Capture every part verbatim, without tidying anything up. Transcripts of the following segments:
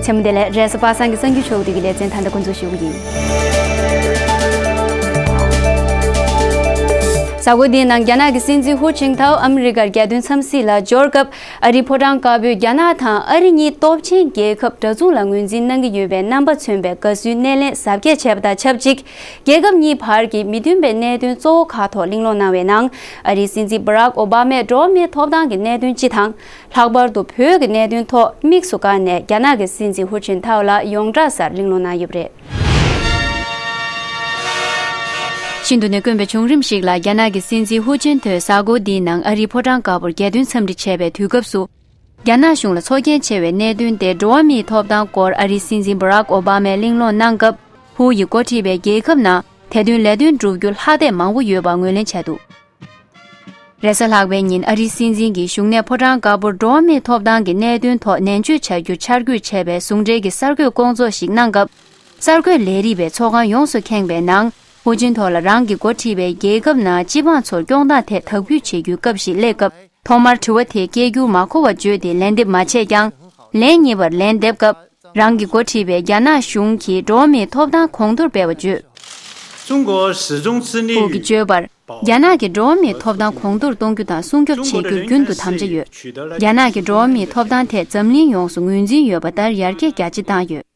ཆེན་མོ་བདེ་ལེགས། རེས་གཟའ་པ་སངས་ཀྱི་གསར་འགྱུར་ཕྱོགས་བསྡུས་ཀྱི་ལེ་ཚན་ད་ལྟ་འགོ་འཛུགས་ཞུ་གི་ཡིན། གཟའ་འཁོར་འདིའི་ནང་རྒྱ་ནག་གི་སྲིད་འཛིན་ཧུ་ཅིན་ཐའོ་ཨ་མི་རི་ཀར་རྒྱལ་དོན་འཚམས་གཟིགས་ལ་འབྱོར་སྐབས། ཨ་རིའི་ཕོ་བྲང་དཀར་པོས་རྒྱ་ནག་དང་ཨ་རི་གཉིས་སྟོབས་ཆེན་རྒྱལ་ཁབ་འདྲ་མཚུངས་ལ་ངོས་འཛིན་གནང་གི་ཡོད་པའི་རྣམ་པ་མཚོན་པའི་དགའ་བསུའི་སྣེ་ལེན་གཟབ་རྒྱས་བྱས་པ་དང་ཆབས་ཅིག་རྒྱལ་ཁབ་གཉིས་བར་གྱི་མི་མཐུན་པའི་གནད་དོན་གཙོ་བོ་ཁག་ཐོག་གླེང་སློང་གནང་བའི་ནང་། ཨ་རིའི་སྲིད་འཛིན་སྦ་རག་ཨོ་བྷ་མས་འགྲོ་བ་མིའི་ཐོབ་ཐང་གི་གནད་དོན་སྤྱི་དང་། ལྷག་པར་དུ་བོད་ཀྱི་གནད་དོན་ཐོག་དམིགས་སུ་བཀར་ནས་རྒྱ་ནག་གི་སྲིད་འཛིན་ཧུ་ཅིན་ཐའོ་ལ་ཡོངས་གྲགས་སར་གླེང་སློང་གནང་ཡོད་པ་རེད། ཤིན་ཏུ་ནས་དཀོན་པའི་བྱུང་རིམ་ཞིག་ལ། རྒྱ་ནག་གི་སྲིད་འཛིན་ཧུ་ཅིན་ཐའོས་གཟའ་འཁོར་འདིའི་ནང་ཨ་རིའི་ཕོ་བྲང་དཀར་པོར་རྒྱལ་དོན་འཚམས་འདྲི་བྱས་པའི་དུས་སྐབས་སུ། རྒྱ་ནག་གཞུང་ལ་འཚོ་རྐྱེན་ཆེ་བའི་གནད་དོན་ཏེ་འགྲོ་བ་མིའི་ཐོབ་ཐང་སྐོར་ཨ་རིའི་སྲིད་འཛིན་སྦ་རག་ཨོ་བྷ་མས་གླེང་སློང་གནང་སྐབས། ཧུ་ཡིས་འགོ་ཁྲིད་པའི་རྒྱལ་ཁབ་ནང་དེ་དོན་ལས་དོན་བསྒྲུབ་རྒྱུ་ལྷག་ཐེག་མང་པོ་ཡོད་པ་ངོས་ལེན་བྱས་འདུག་རེས་གཟའ་ལྷག་པའི་ཉིན་ཨ་རིའི་སྲིད་འཛིན་གྱིས་བཞུགས་གནས་ཕོ་བྲང་དཀར་པོར་འགྲོ་བ་མིའི་ཐོབ་ཐང་གི་གནད་དོན་ཐོག་ནན་བརྗོད་བྱ་རྒྱུར་འཆར་འགོད་བྱས་པའི་ཟུང་འབྲེལ་གྱི་གསར་འགོད་སྐོང་ཚོགས་ཤིག་གནང་སྐབས། གསར་འགོད་ལས་རིགས་པའི་ཚོགས་ཁང་ཡོངས་སུ་ཁེངས་པའི་ནང་། ཧུ་ཅིན་ཐའོ་ལ་རང་གིས་འགོ་ཁྲིད་པའི་རྒྱལ་ཁབ་ནང་སྤྱི་འབངས་ཚོར་སྐྱོང་སྟངས་ཐད་དག་འབུད་བྱེད་རྒྱུའི་སྐབས་ཤིག་སླེབས་སྐབས། ཐོག་མར་དྲི་བ་དེ་སྐད་སྒྱུར་མ་གོ་བ་བརྗོད་དེ་ལན་འདེབས་མ་བྱས་ཀྱང་། ལན་གཉིས་པར་ལན་འདེབས་སྐབས། རང་གིས་འགོ་ཁྲིད་པའི་རྒྱ་ནག་གཞུང་གིས་འགྲོ་བ་མིའི་ཐོབ་ཐང་གོང་མཐོར་སྤེལ་བ་བརྗོད། ཧུ་གིས་བརྗོད་པར། རྒྱ་ནག་གིས་འགྲོ་བ་མིའི་ཐོབ་ཐང་གོང་མཐོར་གཏོང་རྒྱུ་དང་སྲུང་སྐྱོབ་བྱེད་རྒྱུར་རྒྱུན་དུ་དམ་བཅའ་ཡོད། རྒྱ་ནག་གིས་འགྲོ་བ་མིའི་ཐོབ་ཐང་ཐད་འཛམ་གླིང་ཡོངས་སུ་ངོས་འཛིན་ཡོད་པ་ལྟར་ཡར་རྒྱས་རྒྱ་ཆེ་བཏང་ཡོད།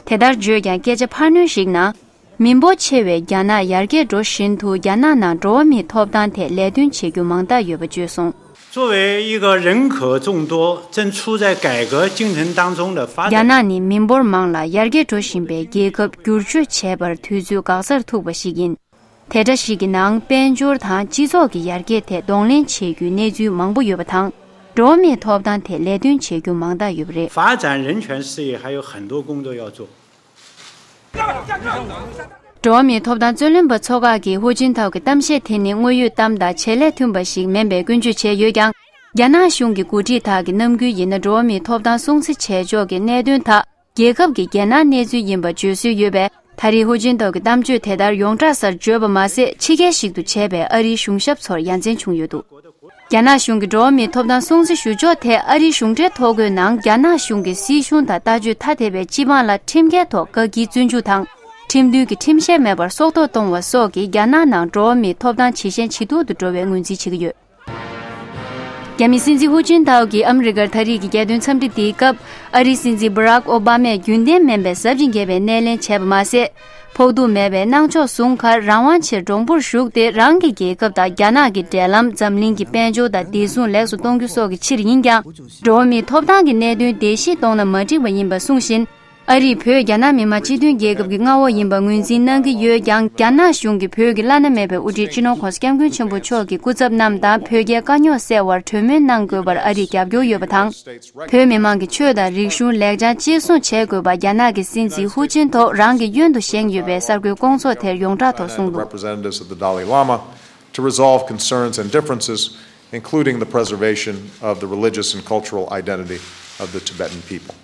དེ་ལྟར་བརྗོད་ཀྱང་སྐད་ཆ་འཕར་སྣོན་ཞིག་ནང་། མི་འབོར་ཆེ་བའི་རྒྱ་ནག་ཡར་རྒྱས་འགྲོ་བཞིན་དུ་རྒྱ་ནག་ནང་འགྲོ་བ་མིའི་ཐོབ་ཐང་ཐད་ལས་དོན་བྱེད་རྒྱུ་མང་དག་ཡོད་པ་བརྗོད་སོང་། 作为一个人口众多、正处在改革进程当中的发展 རྒྱ་ནག་ནི་མི་འབོར་མང་ལ་ཡར་རྒྱས་འགྲོ་བཞིན་པའི་རྒྱལ་ཁབ་བསྒྱུར་བཅོས་བྱས་པར་དུས་ཚོད་འགག་རྩར་ཐུག་པ་ཞིག་ཡིན། དེ་འདྲ་ཞིག་གི་ནང་དཔལ་འབྱོར་དང་སྤྱི་ཚོགས་ཀྱི་ཡར་རྒྱས་ཐད་གདོང་ལེན་བྱེད་རྒྱུའི་གནས་ཚུལ་མང་པོ་ཡོད་པ་དང་། འགྲོ་བ་མིའི་ཐོབ་ཐང་ཐད་ལས་དོན་བྱེད་རྒྱུ་མང་དག་ཡོད་པ་རེད། 发展人权事业还有很多工作要做。 འགྲོ་བ་མིའི་ཐོབ་ཐང་རྩོད་ལེན་པ་ཚོ་ཁག་གིས་ཧུ་ཅིན་ཐའོ་གི་གཏམ་བཤད་དེ་ནི་དངོས་ཡོད་གཏམ་དང་བྱེད་ལས་མཐུན་པ་ཞིག་མིན་པའི་སྐྱོན་བརྗོད་བྱས་ཡོད་ཀྱང་། རྒྱ་ནག་གཞུང་གི་འགོ་ཁྲིད་དག་གི་རྣམ་འགྱུར་ཡིན་ན། འགྲོ་བ་མིའི་ཐོབ་ཐང་སྲུང་བརྩི་བྱས་ཕྱོགས་ཀྱི་གནད་དོན་དག་རྒྱལ་ཁབ་ཀྱི་རྒྱལ་ནང་གནས་ཚུལ་ཡིན་པ་བརྗོད་སྲོལ་ཡོད་པས། ད་རེས་ཧུ་ཅིན་ཐའོ་གི་གཏམ་བརྗོད་དེ་ལྟར་ཡོངས་གྲགས་སར་བརྗོད་པ་མ་ཟད། ཕྱི་རྒྱལ་ཞིག་ཏུ་བྱས་པའི་ཨ་རིའི་གཞུང་ཞབས་ཚོར་ཡ་མཚན་བྱུང་ཡོད་འདུག་རྒྱ་ནག་གཞུང་གིས་འགྲོ་བ་མིའི་ཐོབ་ཐང་སྲུང་བརྩི་ཞུ་ཕྱོགས་ཐད་ཨ་རིའི་གཞུང་འབྲེལ་ཐོ་འགོད་ནང་། རྒྱ་ནག་གཞུང་གིས་སྲིད་གཞུང་དང་ལྟ་སྤྱོད་ཐ་དད་པའི་སྤྱི་འབངས་ལ་ཁྲིམས་འགལ་ཐོག་བཀག་སྐྱིལ་བཙོན་འཇུག་དང་། ཁྲིམས་མཐུན་གྱི་ཁྲིམས་གཞི་མེད་པར་སྲོག་ཐོག་གཏོང་བ་སོགས་ཀྱིས་རྒྱ་ནག་ནང་འགྲོ་བ་མིའི་ཐོབ་ཐང་ཇེ་ཞན་ཇེ་སྡུག་ཏུ་འགྲོ་བའི་ངོས་འཛིན་བྱེད་ཀྱི་ཡོད། རྒྱ་མིའི་སྲིད་འཛིན་ཧུ་ཅིན་ཐའོ་གིས་ཨ་མི་རི་ཀར་ད་རེས་ཀྱི་རྒྱལ་དོན་འཚམས་འདྲི་འདིའི་སྐབས། ཨ་རིའི་སྲིད་འཛིན་སྦ་རག་ཨོ་བྷ་མས་རྒྱུན་ལྡན་མིན་པའི་ཟབ་ཅིང་རྒྱས་པའི་སྣེ་ལེན་བྱས་པ་མ་ཟད། ཕོག་ཐུག་མེད་པའི་གནང་ཕྱོགས་བཟུང་ཁར། རང་དབང་ཆེད་མགྲོན་པོར་ཞུགས་ཏེ། རང་གི་རྒྱལ་ཁབ་དང་རྒྱ་ནག་གི་འབྲེལ་ལམ་འཛམ་གླིང་གི་དཔལ་འབྱོར་དང་བདེ་སྲུང་ལེགས་སུ་གཏོང་རྒྱུ་སོགས་ཀྱི་ཕྱིར་ཡིན་ཀྱང་། འགྲོ་བ་མིའི་ཐོབ་ཐང་གི་གནད་དོན་བརྡལ་བཤིག་གཏོང་ན་མ་འགྲིག་པ་ཡིན་པ་གསུངས་བཞིན། ཨ་རིས་བོད་རྒྱ་ནག་མི་དམངས་སྤྱི་མཐུན་རྒྱལ་ཁབ་ཀྱི་མངའ་འོག་ཡིན་པ་ངོས་འཛིན་གནང་གི་ཡོད་ཀྱང་། རྒྱ་ནག་གཞུང་གིས་བོད་ཀྱི་བླ་ན་མེད་པའི་དབུ་ཁྲིད་སྤྱི་ནོར་༸གོང་ས་༸སྐྱབས་མགོན་ཆེན་པོ་མཆོག་གི་སྐུ་ཚབ་རྣམས་དང་། བོད་རྒྱའི་དཀའ་རྙོག་སེལ་བར་གྲོས་མོལ་གནང་དགོས་པར་ཨ་རིས་རྒྱབ་སྐྱོར་ཡོད་པ་དང་། བོད་མི་མང་གི་ཆོས་དང་རིག་གཞུང་ལེགས་བྱང་གཅེས་སྲུང་བྱེད་དགོས་པ་རྒྱ་ནག་གི་སྲིད་འཛིན་ཧུ་ཅིན་ཐའོ་རང་གིས་གཡོན་དུ་བཞེངས་ཡོད་པའི་གསར་འགོད་སྐོང་ཚོགས་དེར་ཡོངས་གྲགས་ཐོག་གསུངས་འདུག Representatives of the Dalai Lama to resolve concerns and differences, including the preservation of the religious and cultural identity of the Tibetan people.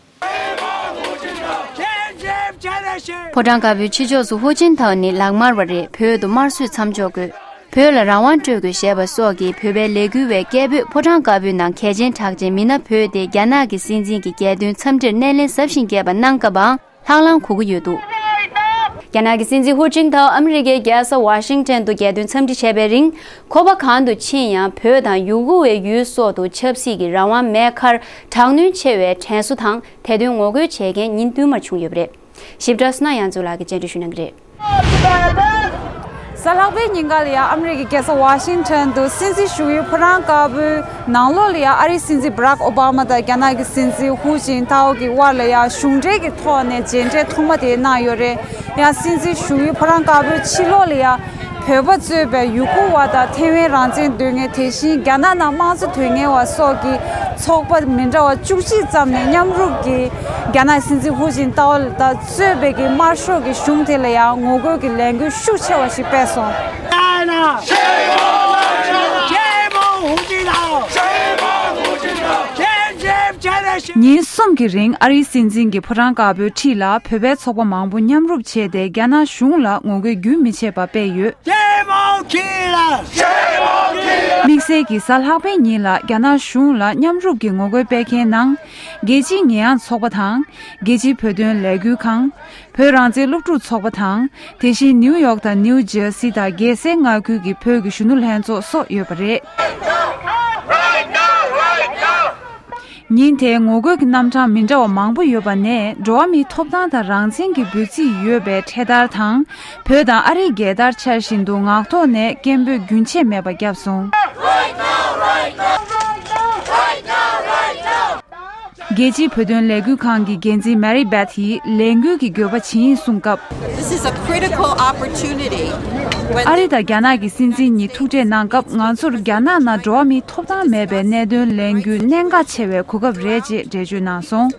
ཕོ་བྲང་དཀར་པོའི་ཕྱི་ཕྱོགས་སུ་ཧུ་ཅིན་ཐའོ་ནི་ལག་དམར་བ་རེད། བོད་དུ་དམར་གསོད་མཚམས་འཇོག་དགོས། བོད་ལ་རང་དབང་སྤྲོད་དགོས་ཞེས་པ་སོགས་ཀྱིས་བོད་པའི་ལས་འགུལ་བའི་སྐད་འབོད་ཕོ་བྲང་དཀར་པོའི་ནང་གལ་ཆེན་གྲགས་ཅན་མི་སྣ་བོས་ཏེ། རྒྱ་ནག་གི་སྲིད་འཛིན་གྱི་རྒྱལ་དོན་འཚམས་འདྲིར་སྣེ་ལེན་ཟབ་ཞིང་རྒྱས་པ་གནང་སྐབས་འང་ལྷང་ལྷང་གོ་གི་ཡོད་འདུག་རྒྱ་ནག་གི་སྲིད་འཛིན་ཧུ་ཅིན་ཐའོ་ཨ་མི་རི་ཀའི་རྒྱལ་ས་ཝ་ཤིང་ཊོན་དུ་རྒྱལ་དོན་འཚམས་འདྲི་བྱས་པའི་རིང་། ཁོ་པ་གང་དུ་ཕྱིན་ཡང་བོད་དང་ཡུ་གུར་བའི་ཡུལ་སོགས་སུ་ཆབ་སྲིད་ཀྱི་རང་དབང་མེད་ཁར། དྲག་གནོན་ཆེ་བའི་དྲན་གསོ་དང་དེ་དོན་ངོ་རྒོལ་བྱེད་མཁན་ཉིན་བསྟུད་མར་བྱུང་ཡོད་པ་རེད། ཞིབ་ཕྲ་བསོད་ནམས་དབྱངས་མཚོ་ལགས་ཀྱིས་བཅར་འདྲི་ཞུ་གནང་གི་རེད། གཟའ་ལྷག་པའི་ཉིན་ཀ་ལ་ཡང་ཨ་མི་རི་ཀའི་རྒྱལ་ས་ཝ་ཤིང་ཊོན་དུ་སྲིད་འཛིན་བཞུགས་ཡུལ་ཕོ་བྲང་དཀར་པོའི་ནང་ལོགས་ལ་ཡང་ཨ་རིའི་སྲིད་འཛིན་སྦ་རག་ཨོ་བྷ་མ་དང་རྒྱ་ནག་གི་སྲིད་འཛིན་ཧུ་ཅིན་ཐའོ་གི་དབར་ལ་ཡང་གཞུང་འབྲེལ་གྱི་ཐོག་ནས་མཇལ་འཕྲད་ཐོག་མ་དེ་གནང་ཡོད་རེད། ཡང་སྲིད་འཛིན་བཞུགས་ཡུལ་ཕོ་བྲང་དཀར་པོའི་ཕྱི་ལོགས་ལ་ཡང་བོད་པ་གཙོས་པའི་ཡུ་གུར་བ་དང་ཐའེ་ཝན་རང་བཙན་འདོད་མཁན། དེ་བཞིན་རྒྱ་ནག་ནང་དམངས་གཙོ་དོན་གཉེར་བ་སོགས་ཀྱི་ཚོགས་པ་མི་འདྲ་བ་བཅུ་གཅིག་ཙམ་ནས་མཉམ་རུབ་ཀྱིས་རྒྱ་ནག་སྲིད་འཛིན་ཧུ་ཅིན་ཐའོ་དང་གཙོས་པའི་གི་དམར་ཤོག་གི་གཞུང་དེ་ལ་ཡང་ངོ་རྒོལ་གྱི་ལས་འགུལ་ཤུགས་ཆེ་བ་ཞིག་སྤེལ་སོང་། China! Shame on Hu Jintao! Shame on Hu Jintao! Shame on Hu Jintao! Shame, shame, China! ཉིན་གསུམ་གྱི་རིང་ཨ་རིའི་སྲིད་འཛིན་གྱིས་ཕོ་བྲང་དཀར་པོའི་འཁྲིས་ལ་བོད་པའི་ཚོགས་པ་མང་པོ་མཉམ་རུབ་བྱས་ཏེ། རྒྱ་ནག་གཞུང་ལ་ངོ་རྒོལ་རྒྱུན་མི་ཆད་པ་སྤེལ་ཡོད། Shame on Killer! དམིགས་བསལ་གྱིས་གཟའ་ལྷག་པའི་ཉིན་ལ་རྒྱ་ནག་གཞུང་ལ་མཉམ་རུབ་ཀྱི་ངོ་རྒོལ་སྤེལ་མཁན་ནང་། རྒྱལ་སྤྱིའི་ཉེས་ཡངས་ཚོགས་པ་དང་། རྒྱལ་སྤྱིའི་བོད་དོན་ལས་འགུལ་ཁང་། བོད་རང་བཙན་སློབ་ཕྲུག་ཚོགས་པ་དང་། དེ་བཞིན་ནིའུ་ཡོག་དང་ནིའུ་ཇར་སི་དང་རྒྱལ་སའི་མངའ་ཁུལ་གྱི་བོད་ཀྱི་གཞོན་ནུ་ལྷན་ཚོགས་སོགས་ཡོད་པ་རེད། ཉིན་དེའི་ངོ་རྒོལ་གྱི་རྣམ་གྲངས་མི་འདྲ་བ་མང་པོ་ཡོད་པ་ནས། འགྲོ་བ་མིའི་ཐོབ་ཐང་དང་རང་བཙན་གྱི་འབོད་ཚིག་ཡོད་པའི་འཕྲེད་དར་དང་། བོད་དང་ཨ་རིའི་རྒྱལ་དར་འཕྱར་བཞིན་དུ་ངག་ཐོག་ནས་སྐད་འབོད་རྒྱུན་ཆད་མེད་པ་བརྒྱབ་སོང་། རྒྱལ་སྤྱིའི་བོད་དོན་ལས་འགུལ་ཁང་གི་འགན་འཛིན་མེ་རི་བེད་ཡིས་ལས་འགུལ་གྱི་དགོས་པ་ཇི་ཡིན་གསུངས་སྐབས། This is a critical opportunity. When ཨ་རི་དང་རྒྱ་ནག་གི་སྲིད་འཛིན་གཉིས་ཐུག་འཕྲད་གནང་སྐབས། ང་ཚོར་རྒྱ་ནག་ནང་འགྲོ་བ་མིའི་ཐོབ་ཐང་མེད་པའི་གནད་དོན་ལས་འགུལ་གནད་འགག་ཆེ་བའི་གོ་སྐབས་རེད་ཅེས་འགྲེལ་བརྗོད་གནང་སོང་།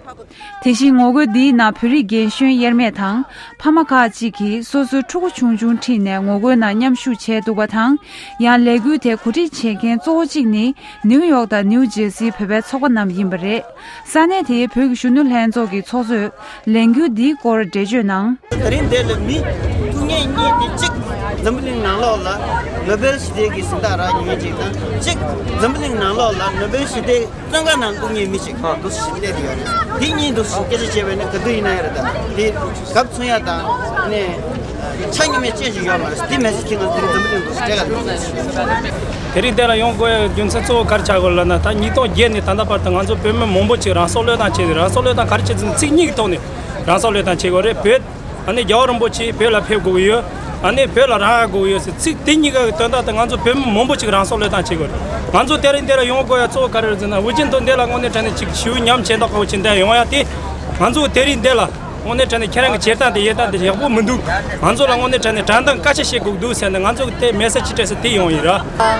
དེ་བཞིན་ངོ་རྒོལ་འདིའི་ནང་བོད་རིགས་རྒན་གཞོན་དབྱེར་མེད་དང་། ཕ་མ་ཁག་ཅིག་གིས་སོ་སོའི་ཕྲུ་གུ་ཆུང་ཆུང་ཁྲིད་ནས་ངོ་རྒོལ་ནང་མཉམ་ཞུགས་བྱས་འདུག་པ་དང་། ཡང་ལས་འགུལ་དེ་གོ་སྒྲིག་བྱེད་མཁན་གཙོ་བོ་གཅིག་ནི། ནིའུ་ཡོག་དང་ནིའུ་ཇེར་སིའི་བོད་པའི་ཚོགས་པ་རྣམས་ཡིན་པ་རེད། ས་གནས་དེའི་བོད་ཀྱི་གཞོན་ནུ་ལྷན་ཚོགས་ཀྱི་ཚོགས་གཙོས་ལས་འགུལ་འདིའི་སྐོར་འགྲེལ་བརྗོད་ནང་། དེ་རིང་འདི་ལ་མི་ཐུག་མཁན་གཉིས་དེ། གཅིག་འཛམ་བུ་གླིང་ནང་ལོགས་ལ་ནོ་བེལ་ཞི་བདེ་གི་གཟེངས་རྟགས་རག་མྱོང་མཁན་ཅིག་དང་། གཅིག་འཛམ་བུ་གླིང་ནང་ལོགས་ལ་ནོ་བེལ་ཞི་བདེ་བཙོན་ཁང་ནང་བླུགས་མཁན་མི་ཞིག་འདུག་སེ་སླེབས་ཡོད་རེད། དེ་གཉིས་འདུག་སེ་སྐད་ཆ་བྱས་པ་ཡིན་ན་ག་དུས་ཡིན་ན་ཡང་རེད། ད་དེ་གབ་མཚོན་ཡ་དང་ནས་ཆ་སྙོམས་ཡ་ཅན་ཞིག་ཡོད་མ་རེད། དེ་མེད་ཚེ་ཁྱེད་ང་ཚོ་དེ་རིང་འཛམ་བུ་གླིང་འདུག་སེ་སྤྲད་ག་འདུག་དེ་རིང་འདི་ལ་ཡོང་དགོས་ཡ་རྒྱུ་མཚན་གཙོ་བོ་ག་རེ་ཆགས་དགོས་ལབ་ན། ད་ཉིས་སྟོང་བརྒྱད་ནས་ད་ལྟ་བར་དུ་ང་ཚོ་བོད་མི་མང་པོ་ཅིག་རང་སྲོག་བློས་བཏང་བྱས་ཏེ། རང་སྲོག་བློས་བཏང་ག་རེ་བྱས་ཟེར་ན་ཚིག་གཉིས་ཀྱི་ཐོག་ནས་རང་སྲོག་བློས་བཏང་བྱེད་དགོས་རེད། བོད། ཨ་ནི་རྒྱལ་བ་རིན་པོ་ཆེ་བོད་ལ་ཕེབས་དགོས་ཀྱི་ཡོད། ཨ་ནི་བོད་ལ་རང་དབང་དགོས་ཀྱི་ཡོད་ཟེར། ཚིག་དེ་གཉིས་ཀ་གི་དོན་དག་དེ་ང་ཚོ་བོད་མི་མང་པོ་ཅིག་རང་སྲོག་བློས་བཏང་བྱེད་དགོས་རེད། ང་ཚོ་དེ་རིང་འདི་ལ་ཡོང་དགོས་ཡ་གཙོ་བོ་ག་རེ་རེད་ཟེར་ན། ཧུའུ་ཅིན་ཐའོ་འདི་ལ་དངོས་གནས་དྲང་གནས་ཅིག་ཞེ་པོ་ཉམས་ཇེ་མཐོ་ཁ་པོ་ཅིག་འདི་ཡོང་ཡ་དེ། ང་ཚོ་དེ་རིང་འདི་ལ་དངོས་གནས་དྲང་གནས་ཁྱེད་རང་གི་བྱེད་སྟངས་དེ་ཡེད་སྟངས་དེ་ཡག་པོ་མི་འདུག་ང་ཚོ་ལ་དངོས་གནས་དྲང་གནས་དྲང་བདེན་བཀའ་ཆད་བཞེས་དགོས་འདུག་ཟེར་ནས་ང་ཚོ་གི་དེ་མེ་སེ་ཇི་སྤྲད་ས་དེ་ཡོང་ཡིན་ར།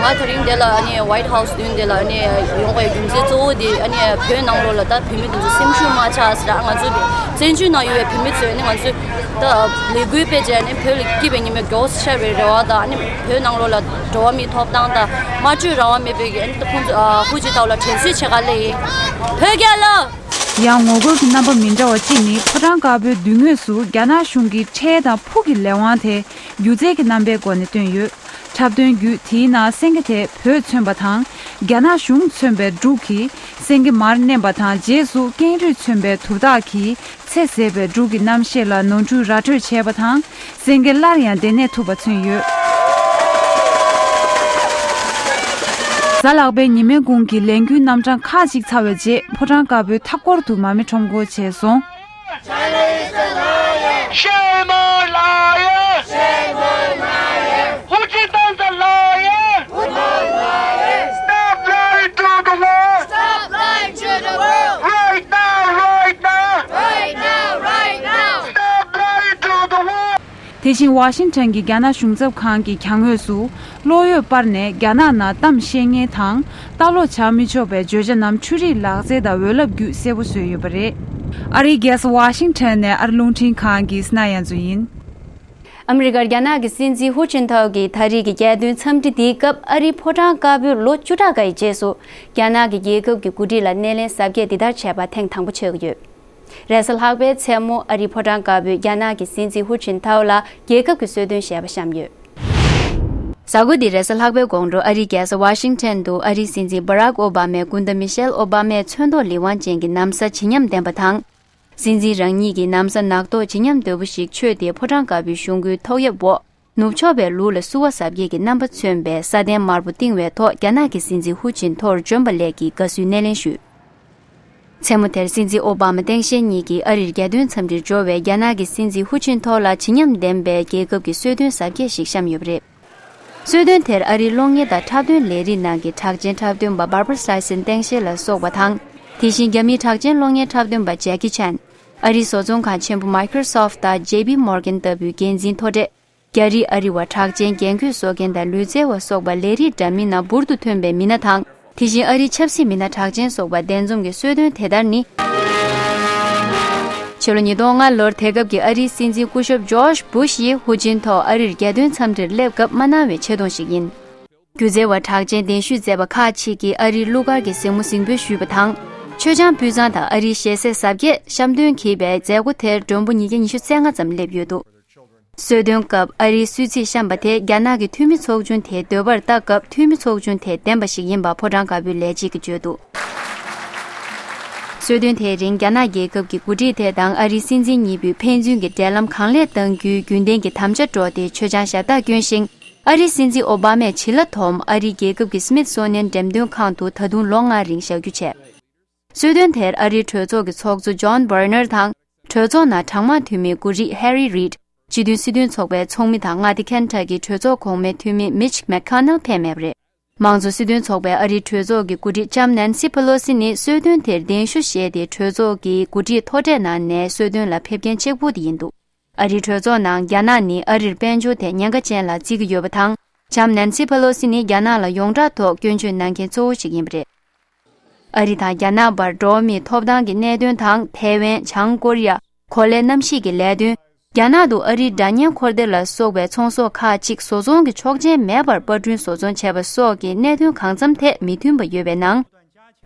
ང་དེ་རིང་འདི་ལ་ཨ་ནི་White House་མདུན་འདི་ལ་ཨ་ནི་ཡོང་བའི་རྒྱུ་མཚན་གཙོ་བོ་དེ། ཨ་ནི་བོད་ནང་ལོགས་ལ་ད་བོད་མི་དེ་ཚོ་སེམས་ཤུགས་མ་ཆག་ཟེར། ང་ཚོ་བཙན་བྱོལ་ནང་ཡོད་པའི་བོད་མི་ཚོས་ཨ་ནི་ང་ཚོ་ད་ལས་འགུལ་སྤེལ་བྱས་ནས་བོད་ལ་སྐྱིད་པའི་ཉི་མ་མགྱོགས་སུ་ཤར་བའི་རེ་བ་དང་། ཨ་ནི་བོད་ནང་ལོགས་ལ་འགྲོ་བ་མིའི་ཐོབ་ཐང་དང་སྨྲ་བརྗོད་རང་དབང་མེད་པའི་གི་ཨ་ནི་ད་ཁོང་ཚོ་ཨ་ཧུའུ་ཅིན་ཐའོ་ལ་དྲན་གསོ་བྱེད་ག་སླེབས་ཡིན། བོད་རྒྱལ་ལོ། ཡང་ངོ་རྒོལ་གྱི་རྣམ་པ་མི་འདྲ་བ་གཅིག་ནི། ཕོ་བྲང་དཀར་པོའི་མདུན་ངོས་སུ་རྒྱ་ནག་གཞུང་གི་ཁྲལ་དང་ཕུགས་ཀྱི་ལས་དབང་དེ་སྒྱུ་རྩལ་གྱི་རྣམ་པའི་སྒོ་ནས་བཏོན་ཡོད། འཁྲབ་སྟོན་བརྒྱུད་དེའི་ནང་སེང་གེ་དེ་བོད་མཚོན་པ་དང་། རྒྱ་ནག་གཞུང་མཚོན་པའི་འབྲུག་གིས་སེང་གེ་མར་མནན་པ་དང་། རྗེས་སུ་ཀེང་རུས་མཚོན་པའི་དུར་བདག་གིས་ཚེ་ཟད་པའི་འབྲུག་གི་རྣམ་ཤེས་ལ་ནོར་འཁྲུལ་ར་སྤྲོད་བྱས་པ་དང་། སེང་གེ་སླར་ཡང་བདེ་གནས་ཐུབ་པ་མཚོན་ཡོད། གཟའ་ལྷག་པའི་ཉི་མའི་གུང་གི་ལས་འགུལ་རྣམ་གྲངས་ཁག་ཅིག་ཚར་བའི་རྗེས། ཕོ་བྲང་དཀར་པོའི་མཐའ་སྐོར་དུ་མར་མེ་ཁྲོམ་སྐོར་བྱས་སོང་། Shame on liar! Shame on liar! Hu Jintao is a liar! Stop lying to the world! Stop lying to the world! Right now, right now! Right now, right now! Stop lying to the world! དེ་བཞིན་ཝ་ཤིང་ཊོན་གྱི་རྒྱ་ནག་གཞུང་ཚབ་ཁང་གི་གྱང་ངོས་སུ། གློག་འོད་སྤར་ནས་རྒྱ་ནག་ནང་གཏམ་བཤད་མཁན་དང་། ལྟ་ཀློག་བྱ་མི་ཆོག་པའི་བརྗོད་བྱ་རྣམས་འཕྲུལ་རིག་ལག་རྩལ་དང་འོད་རླབས་བརྒྱུད་གསལ་པོ་བཟོས་ཡོད་པ་རེད། ཨ་རིའི་རྒྱལ་ས་ཝ་ཤིང་ཊོན་ནས་ཨ་རི་རླུང་འཕྲིན་ཁང་གི་སྣ་ཡན་ཛུ་ཡིན། ཨ་མི་རི་ཀར་རྒྱ་ནག་གི་སྲིད་འཛིན་ཧུ་ཅིན་ཐའོ་གི་ད་རེས་ཀྱི་རྒྱལ་དོན་འཚམས་འདྲི་དེའི་སྐབས། ཨ་རིའི་ཕོ་བྲང་དཀར་པོའི་ལོ་བཅུ་ཕྲག་འགའ་ཡི་རྗེས་སུ། རྒྱ་ནག་གི་རྒྱལ་ཁབ་ཀྱི་འགོ་ཁྲིད་ལ་སྣེ་ལེན་གཟབ་རྒྱས་འདི་ལྟར་བྱས་པ་ཐེངས་དང་པོ་ཆགས་ཀྱི་ཡོད། རེས་གཟའ་ལྷག་པའི་མཚན་མོ་ཨ་རིའི་ཕོ་བྲང་དཀར་པོས་རྒྱ་ནག་གི་སྲིད་འཛིན་ཧུ་ཅིན་ཐའོ་ལ་རྒྱལ་ཁབ་ཀྱི་གསོལ་སྟོན་ཞེས་པ་བཤམས་ཡོད། གཟའ་འཁོར་འདི་རེས་གཟའ་ལྷག་པའི་དགོང་དྲོ་ཨ་རིའི་རྒྱལ་ས་ཝ་ཤིང་ཊོན་དུ་ཨ་རིའི་སྲིད་འཛིན་བྷ་རག་ཨོ་བྷ་མས་སྐུ་ཟླ་མི་ཤེལ་ཨོ་བྷ་མས་ཚོན་མདོག་ལི་ཝང་ཅན་གྱི་ན་བཟའ་བརྗིད་ཉམས་ལྡན་པ་དང་། སྲིད་འཛིན་རང་ཉིད་ཀྱིས་ན་བཟའ་ནག་ཐོག་བརྗིད་ཉམས་དོད་པོ་ཞིག་མཆོད་དེ། ཕོ་བྲང་དཀར་པོའི་གཞུང་སྒོའི་ཐོག་གཡབ་འོག་ནུབ་ཕྱོགས་པའི་ལུགས་ལ་བསུ་བ་གཟབ་རྒྱས་ཀྱི་རྣམ་པ་མཚོན་པའི་ས་གདན་དམར་པོ་བཏིང་བའི་ཐོག་རྒྱ་ནག་གི་སྲིད་འཛིན་ཧུ་ཅིན་ཐོར་བྱོན་པ་ལེགས་ཀྱི་དགའ་བསུའི་སྣེ་ལེན་ཞུས། མཚན་མོ་དེར་སྲིད་འཛིན་ཨོ་བྷ་མ་སྟངས་དཔྱལ་གཉིས་ཀྱིས་ཨ་རིར་རྒྱལ་དོན་འཚམས་འདྲིར་འབྱོར་བའི་རྒྱ་ནག་གི་སྲིད་འཛིན་ཧུ་ཅིན་ཐོ་ལ་བརྗིད་ཉམས་ལྡན་པའི་རྒྱལ་ཁབ་ཀྱི་གསོལ་སྟོན་གཟབ་རྒྱས་ཤིག་བཤམས་ཡོད་པ་རེད། གསོལ་སྟོན་དེར་ཨ་རིའི་གློག་བརྙན་དང་འཁྲབ་སྟོན་ལས་རིགས་ནང་གི་གྲགས་ཅན་འཁྲབ་སྟོན་པ་Barbra Streisand་སྟངས་དཔྱལ་ལ་སོགས་པ་དང་། དེ་བཞིན་རྒྱ་མིའི་གྲགས་ཅན་གློག་བརྙན་འཁྲབ་སྟོན་པ་ཇེ་ཀི་ཆན། ཨ་རིའི་བཟོ་ཚོང་ཁང་ཆེན་པོ་Microsoft་དང་J P Morgan་ལྟ་བུའི་འགན་འཛིན་མཐོ་གྲས། རྒྱ་རིགས་ཨ་རི་བ་གྲགས་ཅན་རྒྱན་གོས་བཟོ་མཁན་དང་ལུས་རྩལ་བ་སོགས་པ་ལས་རིགས་འདྲ་མིན་ནང་འབུར་དུ་ཐོན་པའི་མི་སྣ་དང་། དེ་བཞིན་ཨ་རིའི་ཆབ་སྲིད་མི་སྣ་གྲགས་ཅན་སོགས་པ་གདན་འཛོམས་ཀྱི་གསོལ་སྟོན་དེ་ལྟར་ནི། ཕྱི་ལོ་ཉིས་སྟོང་ལྔ་ལོར་དེ་སྐབས་ཀྱི་ཨ་རིའི་སྲིད་འཛིན་སྐུ་ཞབས་ཇོརྗ་བྷུཤ་ཡིས་ཧུ་ཅིན་ཐོ་ཨ་རིར་རྒྱལ་དོན་འཚམས་འདྲིར་སླེབས་སྐབས་མ་གནང་བའི་ཆེ་མཐོང་ཞིག་ཡིན། སྒྱུ་རྩལ་བ་གྲགས་ཅན་གདན་ཞུས་མཛད་པ་ཁག་ཅིག་གིས་ཨ་རིའི་གླུ་གར་གྱི་གཟིགས་མོ་གཟིགས་འབུལ་ཞུས་པ་དང་། མཆོད་ཆང་ཕུལ་ཚང་དང་ཨ་རིའི་ཞལ་ཟས་གཟབ་རྒྱས་བཤམས་སྟོན་གྱིས་པའི་མཛད་སྒོ་དེར་མགྲོན་པོ་ཉིས་བརྒྱ་ཉི་ཤུ་རྩ་ལྔ་ཙམ་སླེབས་ཡོད་འདུག་གསོལ་སྟོན་སྐབས་ཨ་རིའི་གསོལ་ཚིགས་བཤམས་པ་དེ་རྒྱ་ནག་གི་འཐུས་མི་ཚོགས་ཆུང་དེའི་འདོད་པར་བལྟ་སྐབས་འཐུས་མི་ཚོགས་ཆུང་དེ་བདེན་པ་ཞིག་ཡིན་པ་ཕོ་བྲང་དཀར་པོའི་ལས་བྱེད་ཀྱིས་བརྗོད་འདུག་གསོལ་སྟོན་དེའི་རིང་རྒྱ་ནག་རྒྱལ་ཁབ་ཀྱི་འགོ་ཁྲིད་དེ་དང་ཨ་རིའི་སྲིད་འཛིན་གཉིས་པོས་ཕན་ཚུན་གྱི་འབྲེལ་ལམ་གང་ལེགས་གཏང་རྒྱུའི་རྒྱུན་ལྡན་གྱི་དམ་བཅའ་སྒྲོག་སྟེ་མཆོད་ཆང་ཞབས་བཏགས་བསྐྱོན་ཞིང་། ཨ་རིའི་སྲིད་འཛིན་ཨོ་བྷ་མས་བྱི་ལ་དོམ་ཨ་རིའི་རྒྱལ་ཁབ་ཀྱི་སྨིད་སོ་ནན་འགྲེམས་སྟོན་ཁང་དུ་ད་དུང་ལོ་ལྔ་རིང་བཞག་རྒྱུ་བྱས། གསོལ་སྟོན་དེར་ཨ་རིའི་གྲོས་ཚོགས་ཀྱི་ཚོགས་གཙོ་ཇོན་བྷར་ནར་དང་། གྲོས་ཚོགས་ནང་གྲངས་མང་འཐུས་མི་འགོ་ཁྲིད་ཧེ་རི་རིད། སྤྱི་མཐུན་སྲིད་དོན་ཚོགས་པའི་ཚོགས་མི་དང་མངའ་སྡེ་ཁེན་ཊ་ཀིའི་གྲོས་ཚོགས་གོང་མའི་འཐུས་མི་མིཆ་མེག་ཁོ་ནལ་ཕེབས་མེད་པ་རེད། མང་གཙོ་སྲིད་དོན་ཚོགས་པའི་ཨ་རིའི་གྲོས་ཚོགས་ཀྱི་འགོ་ཁྲིད་ལྕམ་ནན་སི་པེ་ལོ་སི་ནི་གསོལ་སྟོན་དེར་གདན་ཞུ་བཞེས་ཏེ་གྲོས་ཚོགས་ཀྱི་འགོ་ཁྲིད་མཐོ་གྲས་ནང་ནས་གསོལ་སྟོན་ལ་ཕེབས་མཁན་གཅིག་པུ་དེ་ཡིན་འདུག་ཨ་རིའི་གྲོས་ཚོགས་ནང་རྒྱ་ནག་ནི་ཨ་རིར་དཔལ་འབྱོར་ཐད་ཉེན་ཁ་ཅན་ལ་བརྩི་གི་ཡོད་པ་དང་། ལྕམ་ནན་སི་པེ་ལོ་སི་ནི་རྒྱ་ནག་ལ་ཡོངས་གྲགས་ཐོག་སྐྱོན་བརྗོད་གནང་མཁན་གཙོ་བོ་ཞིག་ཡིན་པ་རེད། ཨ་རི་དང་རྒྱ་ནག་བར་འགྲོ་བ་མིའི་ཐོབ་ཐང་གི་གནད་དོན་དང་། ཐའེ་ཝན། བྱང་ཀོ་རི་ཡ། གོ་ལའི་གནམ་གཤིས་ཀྱི་ལས་དོན། རྒྱ་ནག་ཏུ་ཨ་རིའི་སྒྲ་སྙན་འཁོར་སྡེ་ལ་སོགས་པའི་ཚོང་ཟོག་ཁག་ཅིག་བཟོ་ཚོང་གི་ཆོག་མཆན་མེད་པར་པར་སྐྲུན་བཟོ་ཚོང་བྱས་པ་སོགས་ཀྱི་གནད་དོན་གང་འཚམ་ཐད་མི་མཐུན་པ་ཡོད་པའི་ནང་།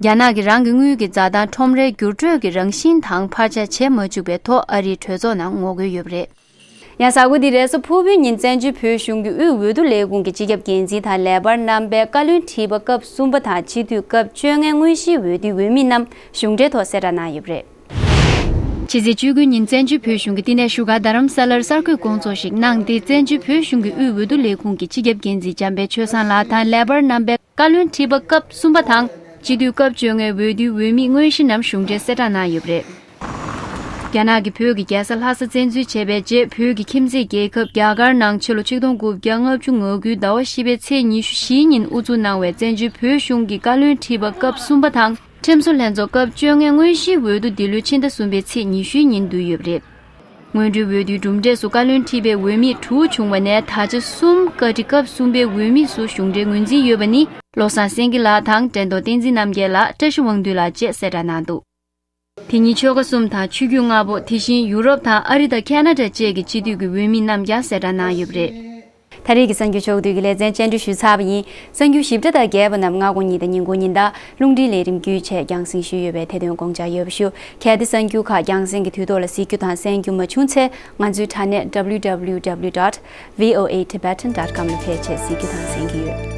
རྒྱ་ནག་གིས་རང་གི་དངུལ་གྱི་འཛའ་ཐང་ཁྲོམ་རའི་འགྱུར་འགྲོས་ཀྱི་རང་བཞིན་དང་འཕར་ཆག་བྱེད་མ་བཅུག་པའི་ཐོག་ཨ་རིའི་གྲོས་ཚོགས་ནང་ངོ་རྒོལ་ཡོད་པ་རེད། ཡང་གཟའ་འཁོར་འདི་རེས་གཟའ་ཕུར་བུའི་ཉིན་བཙན་བྱོལ་བོད་གཞུང་གི་དབུས་འོས་བསྡུ་ལས་ཁུངས་ཀྱི་སྤྱི་ཁྱབ་འགན་འཛིན་དང་ལེ་པར་རྣམ་པའི་བཀའ་བློན་ཁྲི་པ་སྐབས་གསུམ་པ་དང་སྤྱི་འཐུས་སྐབས་བཅོ་ལྔའི་དངོས་གཞིའི་འོས་བསྡུའི་འོས་མི་རྣམས་གཞུང་འབྲེལ་ཐོག་གསལ་བསྒྲགས་གནང་ཡོད་པ་རེད། ཕྱི་ཚེས་བཅུ་དགུ་ཉིན་བཙན་བྱོལ་བོད་གཞུང་གི་བསྟི་གནས་བཞུགས་སྒར་རྡ་རམ་ས་ལར་གསར་འགོད་དགོང་ཚོགས་ཤིག་གནང་སྟེ། བཙན་བྱོལ་བོད་གཞུང་གི་དབུས་འོས་བསྡུ་ལས་ཁུངས་ཀྱི་སྤྱི་ཁྱབ་འགན་འཛིན་འཇམ་དཔལ་ཆོས་བཟང་ལགས་དང་ལེ་པར་རྣམ་པའི་བཀའ་བློན་ཁྲི་པ་སྐབས་གསུམ་པ་དང་། སྤྱི་འཐུས་སྐབས་བཅོ་ལྔའི་འོས་བསྡུའི་འོས་མི་དངོས་གཞི་རྣམས་གཞུང་འབྲེལ་གསལ་བསྒྲགས་གནང་ཡོད་པ་རེད། རྒྱ་ནག་གིས་བོད་ཀྱི་རྒྱལ་ས་ལྷ་ས་བཙན་འཛུལ་བྱས་པའི་རྗེས། བོད་ཀྱི་ཁྱིམ་མཚེས་རྒྱལ་ཁབ་རྒྱ་གར་ནང་ཕྱི་ལོ་ཆིག་སྟོང་དགུ་བརྒྱ་ལྔ་བཅུ་ང་དགུའི་ཟླ་བ་བཞི་པའི་ཚེས་ཉི་ཤུ་བཞི་ཉིན་དབུ་འཛུགས་གནང་བའི་བཙན་བྱོལ་བོད་གཞུང་གི་བཀའ་བློན་ཁྲི་པ་སྐབས་གསུམ་པ་དང་། ཁྲིམས་བཟོ་ལྷན་ཚོགས་སྐབས་བཅོ་ལྔའི་དངོས་གཞིའི་འོས་བསྡུ་འདི་ལོའི་ཕྱི་ཟླ་གསུམ་པའི་ཚེས་ཉི་ཤུའི་ཉིན་བསྡུས་ཡོད་པ་རེད། སྔོན་འགྲོའི་འོས་བསྡུའི་གྲུབ་འབྲས་སུ་བཀའ་བློན་ཁྲི་པའི་འོས་མི་དྲུག་བྱུང་བ་ནས། ད་ཆ་གསུམ་བཀའ་ཁྲི་སྐབས་གསུམ་པའི་འོས་མི་སུ་གཞུང་འབྲེལ་ངོས་འཛིན་ཡོད་པ་ནི། བློ་བཟང་སེང་གེ་ལགས་དང་། དྲན་རྟོག་བསྟན་འཛིན་རྣམ་རྒྱལ་ལགས། བཀྲ་ཤིས་དབང་འདུས་ལགས་བཅས་གསལ་བསྒྲགས་གནང་འདུག་དེ་ཉིན་ཆོལ་ཁ་གསུམ་དང་ཆོས་བརྒྱུད་ལྔ་པོ། དེ་བཞིན་ཡུ་རོབ་དང་ཨ་རི་དང་ཁེ་ན་ཌ་བཅས་ཀྱི་སྤྱི་འཐུས་ཀྱི་འོས་མི་རྣམས་ཀྱང་གསལ་བསྒྲགས་གནང་ཡོད་པ་རེད། ད་རེས་ཀྱི་གསར་འགྱུར་ཕྱོགས་བསྡུས་ཀྱི་ལེ་ཚན་སྤྱན་འབུལ་ཞུས་ཚར་བ་ཡིན། གསར་འགྱུར་ཞིབ་ཕྲ་དང་རྒྱས་པ་རྣམས་སྔ་དགོང་ཉིན་དང་ཉིན་གུང་ཉིན་ལྟར་རླུང་འཕྲིན་ལས་རིམ་བརྒྱུད་བཅས་རྒྱང་སྲིང་ཞུས་ཡོད་པས་དེ་དོན་དགོངས་འཇགས་ཡོད་པ་ཞུ། གལ་ཏེ་གསར་འགྱུར་ཁག་རྒྱང་སྲིང་གི་དུས་ཐོག་ལ་གཟིགས་རྒྱུ་དང་གསན་རྒྱུ་མ་བྱུང་ཚེ། ང་ཚོའི་དྲ་གནས་W W W dot V O A Tibetan dot com ལ་ཕེབས་བྱས་གཟིགས་རྒྱུ་དང་གསན་རྒྱུ་ཡོད།